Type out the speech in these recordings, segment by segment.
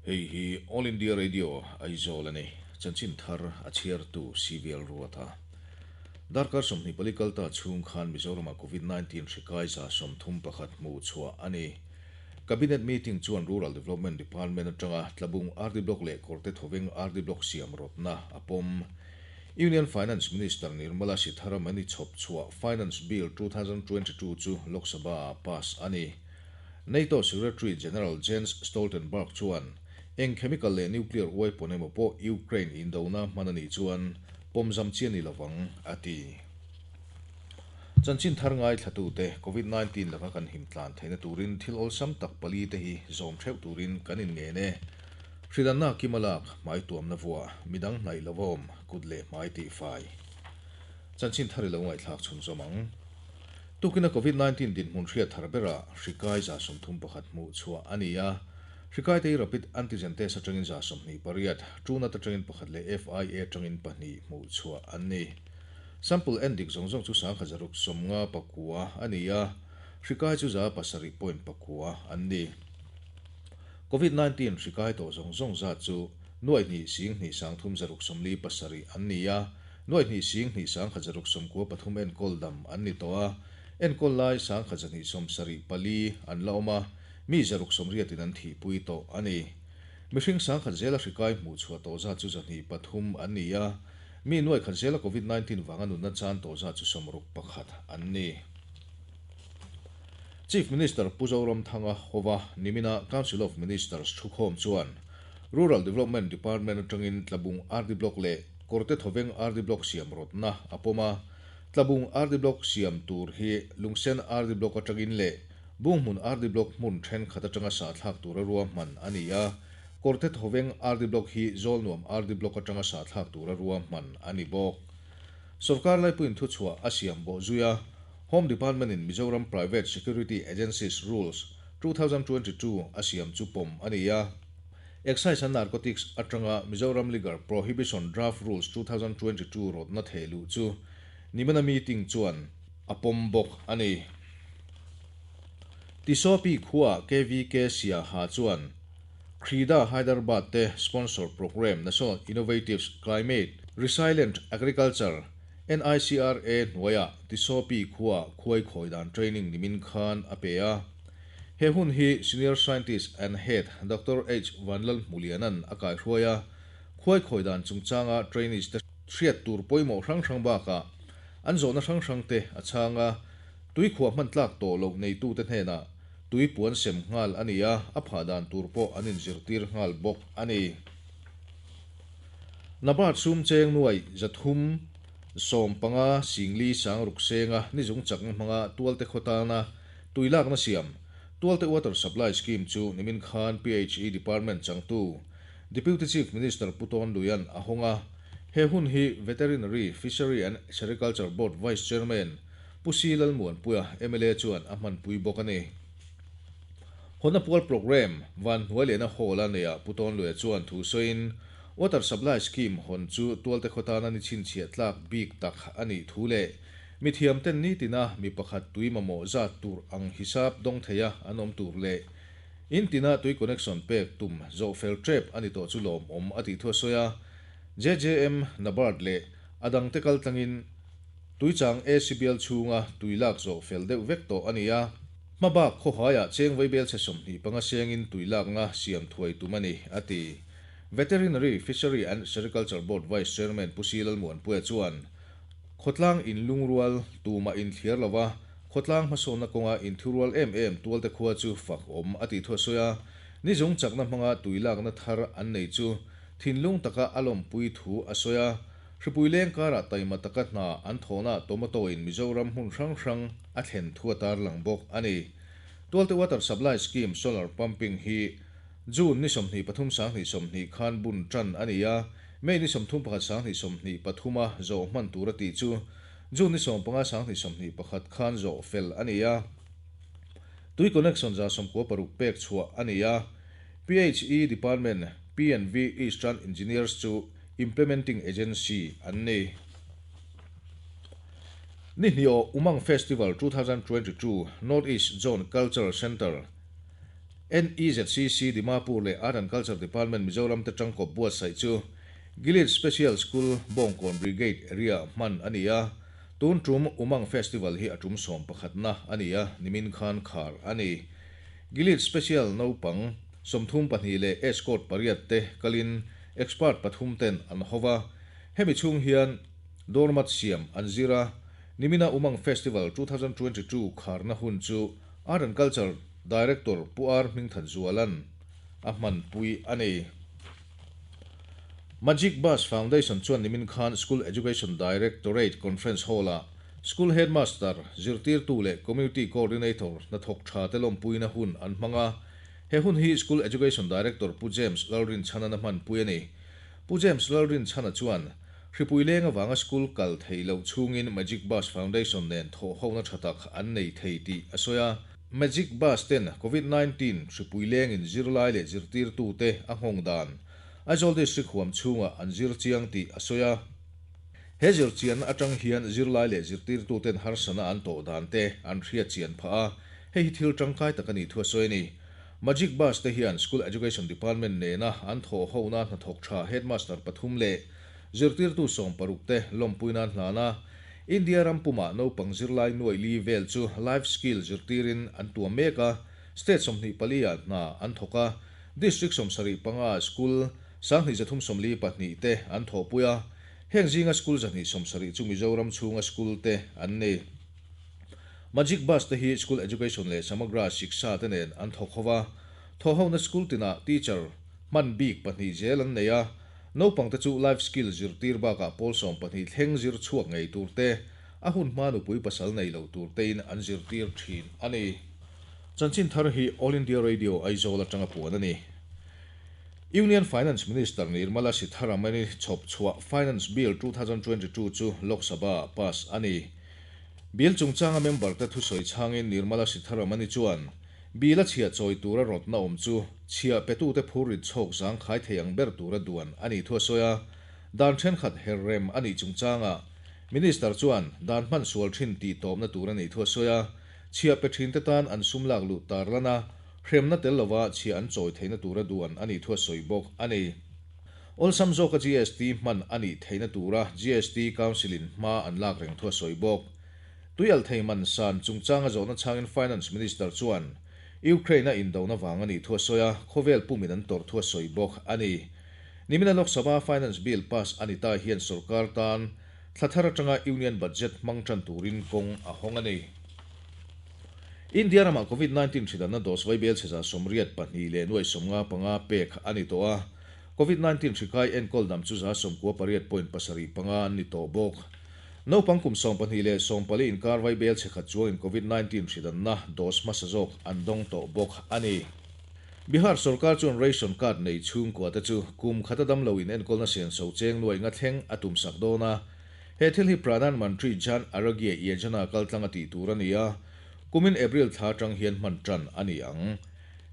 Hei hi All India Radio Aizawl a ni. Chanchin thar a chhiartu CVL Ruata. Darkar 24 kalta chhung khan Mizorama COVID-19 hri kai 31 hmuh chhuah a ni. Cabinet meeting chuan Rural Development Department atanga Tlabung RD Block leh Kawrte Thoveng RD Block siam rawtna a pawm. Union Finance Minister Nirmala Sitharaman-i chhawp chhuah Finance Bill 2022 chu Lok Sabha-ah pass a ni. NATO Secretary General Jens Stoltenberg chuan eng chemical leh nuclear weapon emaw pawh Ukraine indona hman a nih chuan pawmzam chi a ni lovang, a ti. Chanchin thar ngaithlatute Covid-19 laka kan him tlan theihna turin thil awlsam tak pali te hi zawm theuh turin kan inngen e. Hrilanna kim a lak, hmai tuamna vuah, midang hnaih lovawm, kut leh hmai tihfai. Chanchin thar i lo ngaihthlak chhunzawm ang. Tukina Covid-19 dinhmun hriat thar berah hri kai 31 hmuh chhuah a ni a. Hri kai te hi rapid antigen test atangin 28, Truenat atangin pakhat leh FIA atangin pahnih hmuh chhuah an ni. Sample en dik zawng zawng chu 1659 a ni a, hri kai chu 7.9 an ni. Covid-19 hri kai tawh zawng zawng zat chu nuaihnih sing hnih sang thum zaruk sawmli pasarih an ni a, nuaihnih sing hnih sang khat zaruk sawmkua pathum enkawl dam an ni tawh a, enkawl lai 1274 an la awm a, mi 680 in an thihpui tawh a ni. Mihring 1000 zela hri kai hmuh chhuah tawh zat chu 103 an ni a, mi 100 zela Covid-19 vanga nunna chan tawh zat chu 61 an ni. Chief Minister Pu Zoramthanga hova nimina Council of Ministers thukhawm chuan Rural Development Department atangin Tlabung RD Block leh Kawrte Thoveng RD Block siam rawtna a pawm a, Tlabung RD Block siam tur hi Lungsen RD Block atangin leh Bunghmun RD Block hmun thenkhat atanga sahthlak tura ruahman a ni a, Kawrte Thoveng RD Block hi Zawlnuam RD Block atanga sahthlak tura ruahman a ni bawk. Sorkar laipuiin thuchhuah a siam bawh zui a, Home Department in Mizoram Private Security Agencies Rules, 2022 a siam chu pawm a ni a. Excise and Narcotics atanga Mizoram Liquor Prohibition Draft Rules 2022 rawtna thehluh chu nimina meeting chuan a pawm bawk a ni. Tisopi khua KVK Siaha chuan CRIDA Hyderabad te sponsor programme National Innovatives Climate Resilient Agriculture, NICRA, hnuaiah Tisopi khua khuai khawi dan training nimin khan a pe a. He hun hi Senior Scientist and Head Doctor H Vanlalhmulianan a kaihruai a, khuai khawi dan chungchanga trainees te hriat tur pawimawh hrang hrang bakah an zawhna hrang hrang te a chhang a, tui khuah hman tlak tawh loh neitute hnenah tui puan sem nghal a ni a, a phah dan tur pawh an inzirtir nghal bawk a ni. NABARD sum cheng nuai 300 15 singli sang ruk senga nizung chakna hmanga tualte khaw tana tui lakna siam Tualte Water Supply Scheme chu nimin khan PHE Department changtu Deputy Chief Minister Pu Tawn Luian a hawng a. He hun hi Veterinary, Fishery and Sericulture Board Vice Chairman Pu Si Lalmuanpuia, mla chuan a hmanpui bawk a ni. Hawna pual programme van hnuai lehna hall a neihah Pu Tawn Luia chuan thu sawiin Water Supply Scheme hawn chu tualte khaw tana ni chhinchhiah tlak bik tak a nih thu leh mi thiamten nitina mi pakhat tui mamawh zat tur ang hisap dawng theia an awm tur leh in tina tui connection pek tum zawh fel tep a ni tawh chu lawmawm a tih thu a sawi a. JJM, NABARD leh a dangte kal tlangin tuichang AC bial chhunga tui lak zawh fel deuh vek tawh a ni a. Hmabak khawhaiah cheng vaibel chhe 25 sengin tui lakna siam thuai tum a ni, a ti. Veterinary, Fishery and Sericulture Board Vice Chairman Pu Si Lalmuanpuia chuan, Khawtlang in lungrual tumah in thliar lova, khawtlang hmasawnna kawnga inthurual em em tualte khua chu fak awm a tih thu a sawi a. Nizung chakna hmanga tui lakna thar an nei chu thinlung taka a lawmpui thu a sawi a. Hripui leng karah taima taka hna an thawhna tomato in Mizoram hmun hrang hrang a thlen thu a tarlang bawk a ni. Tualte Water Supply Scheme Solar Pumping hi June ni 23 2020 khan bun tan a ni a, May ni 31 2023 a zawh hman tur a tih chu June ni 15 2021 khan zawh fel a ni a. Tui connection 96 pek chhuah a ni a. PHE Department, P&V Eastern Engineers chu Implementing Agency an ni. Ni hnih Umang Festival 2022 North East Zone Cultural Centre. NEZCC Dimapur leh Art and Culture Department Mizoram te tangkawp buatsaih chu Gilead Special School, Bawngkawn Brigade Area hman a ni a. Tun tum Umang Festival hi a tum sawmpakhatna a ni a, nimin khan khar a ni. Gilead Special naupang 32 leh escort pariat te kalin expert pathum ten an hova, hemi chhung hian doormat siam an zir a. Nimina Umang Festival 2022 kharna hun chu Art and Culture Director Pu Ar Hmingthanzuala'n a hmanpui a ni. Magic Bus Foundation chuan nimin khan School Education Directorate Conference Hall-ah School Headmaster, zirtirtu leh Community Coordinator hnathawk tha te lawmpuina hun an hmang a. He hun hi School Education Director Pu James Lalrinchhana'n a hmanpui a ni. Pu James Lalrinchhana chuan, Hripui leng avanga school kal theih loh chhungin Magic Bus Foundation nen thawhhona tha tak an nei thei tih a sawi a. Magic Bus ten Covid 19 hripui lengin zirlai leh zirtirtute a nghawng dan Aizawl District huam chhungah an zir chiang tih a sawi a. He zirchianna atang hian zirlai leh zirtirtuten harsana an tawh dan te an hriat chian phah a, hei hi thil tangkai tak a nih thu a sawi a ni. Magic Bus te hian School Education Department nena an thawhhona hnathawk tha Headmaster pathum leh zirtirtu 16 te lawmpui nan hlan a, India ram pumah naupang zirlai nuaih li vel chu life skill zirtirin an tuam mek a, state 24 ah hna an thawk a, District 75 school 2342 te an thawhpui a, heng zinga school 270 chu Mizoram chhunga school te an ni. Magic Bus te hi School Education leh Samagra Shiksha te nen an thawk ho va, thawhhona school tinah teacher hman bik pahnih zel an nei a, naupang te chu life skill zirtir bakah pawl 12 thleng zir chhuak ngei tur te, a hun hma nupui pasal nei lo tur tein an zirtir thin a ni. Chanchin thar hi All India Radio Aizawl atanga puan a ni. Union Finance Minister Nirmala Sitharaman-i chhawp chhuah Finance Bill 2022 chu Lok Sabha-ah pass a ni. Bill chungchanga member te thusawi chhangin Nirmala Sitharaman-i chuan bill a chhiah chawi tura rawtna awm chu chhiah petute phurrit chhawk zangkhai thei ang ber tura duan a nih thu a sawi a. Dan thenkhat her rem a nih chungchangah Minister chuan dan hman sual thin tih tawpna tur a nih thu a sawi a. Chhiah pe thinte tan an sum lak luh tar lan a, hremna tel lova chhiah an chawi theihna tura duan a nih thu a sawi bawk a ni. Awlsam zawka GST hman a nih theihna tura GST Council-in hma an lak reng thu a sawi bawk. Tuialhthei man san chungchanga zawhna chhangin Finance Minister chuan Ukraine-a indona vang a nih thu a sawi a, khawvel pumin an tawrh thu a sawi bawk a ni. Nimina Lok Sabha Finance Bill pass a ni ta hian sorkar tan Thla thar atanga Union Budget hmang tan turin kawng a hawng a ni. India ramah Covid 19 hridanna dose vaibel chheza 82 leh nuai 55 pek a ni tawh a. Covid 19 hrikai enkawl dam chu 98.75 an ni tawh bawk. Naupang kum 12 leh 14 inkar vaibel chhekhat chuangin Covid 19 hridanna dose hmasa zawk an dawng tawh bawk a ni. Bihar sorkar chuan ration card nei chhungkua te chu kum khata damlo in enkawlna senso cheng nuai nga thleng a tum sak dawn a. He thil hi Pradhan Mantri Jan Arogya Yojana kaltlang a tih tur a ni a, kumin April thla atang hian hman tan a ni ang.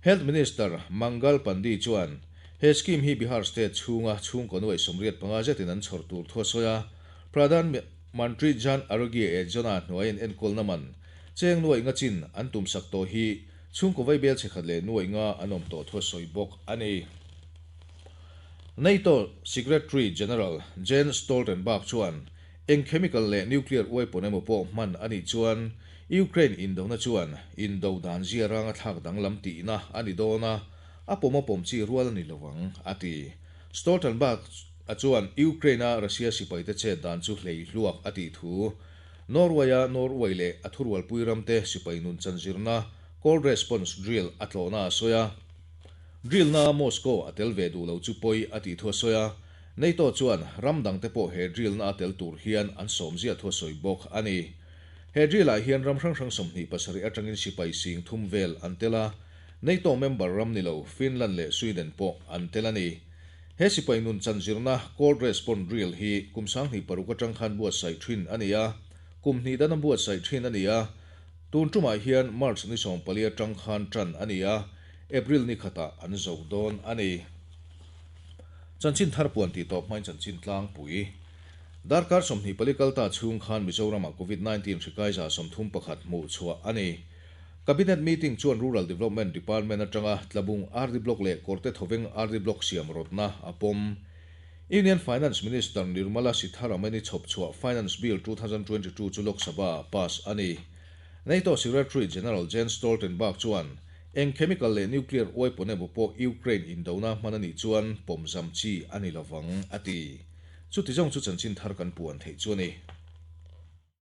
Health Minister Mangal Pandey chuan he scheme hi Bihar state chhunga chhungkaw nuai 85 zetin an chhawr tur thu a sawi a, Pradhan Mantri Jan Arogya Yojana hnuaiin enkawlna man cheng nuai nga chin an tum sak tawh hi Chhungkaw vaibel chhe khat leh nuaih nga an awm tawh thu a sawi bawk a ni. NATO Secretary General Jens Stoltenberg chuan eng chemical leh nuclear weapon emaw pawh hman a nih chuan Ukraine indona chuan indo dan zia ranga thlak danglam tihna a ni dawn a, a pawm a pawm chi rual a ni lo ang, a ti. Stoltenberg a chuan Ukraine-a Russia sipaite chet dan chu hlei hluak a tih thu Norway-a Norway leh a thurualpui ramte sipai nun chanzirna Cold Response Drill a tlawhna a sawi a. Drill-na Moscow a tel ve duh lo chu pawi a tih thu a sawi a. NATO chuan ram dangte pawh he drill-na a tel tur hian an sawm ziah thu a sawi bawk a ni. He drill-ah hian ram hrang hrang 27 atangin sipai sing thum vel an tel a, NATO member ram ni lo Finland leh Sweden pawh an tel a ni. He sipai nun chanzirna Cold Response Drill hi kum 2006 atang khan buatsaih thin a ni a, kum hnih dana buatsaih thin a ni a. Tun tumah hian March ni 14 atang khan tan a ni a, April ni khatah an zo dawn a ni. Chanchin thar puan tih tawp hmain chanchin tlangpui. Darkar 24 kalta chhung khan Mizoramah Covid 19 hri kai 131 hmuh chhuah a ni. Cabinet meeting chuan Rural Development Department atanga Tlabung RD Block leh Kawrtethawveng RD Block siam rawtna a pawm. Union Finance Minister Nirmala Sitharaman-i chhawpchhuah Finance Bill 2022 chu Lok Sabha-ah pass a ni. NATO Secretary General Jens Stoltenberg chuan eng chemical leh nuclear weapon emaw pawh Ukraine indona hman a nih chuan pawmzam chi a ni lovang, a ti. Chuti zawng chu chanchin thar kan puan theih chu a ni.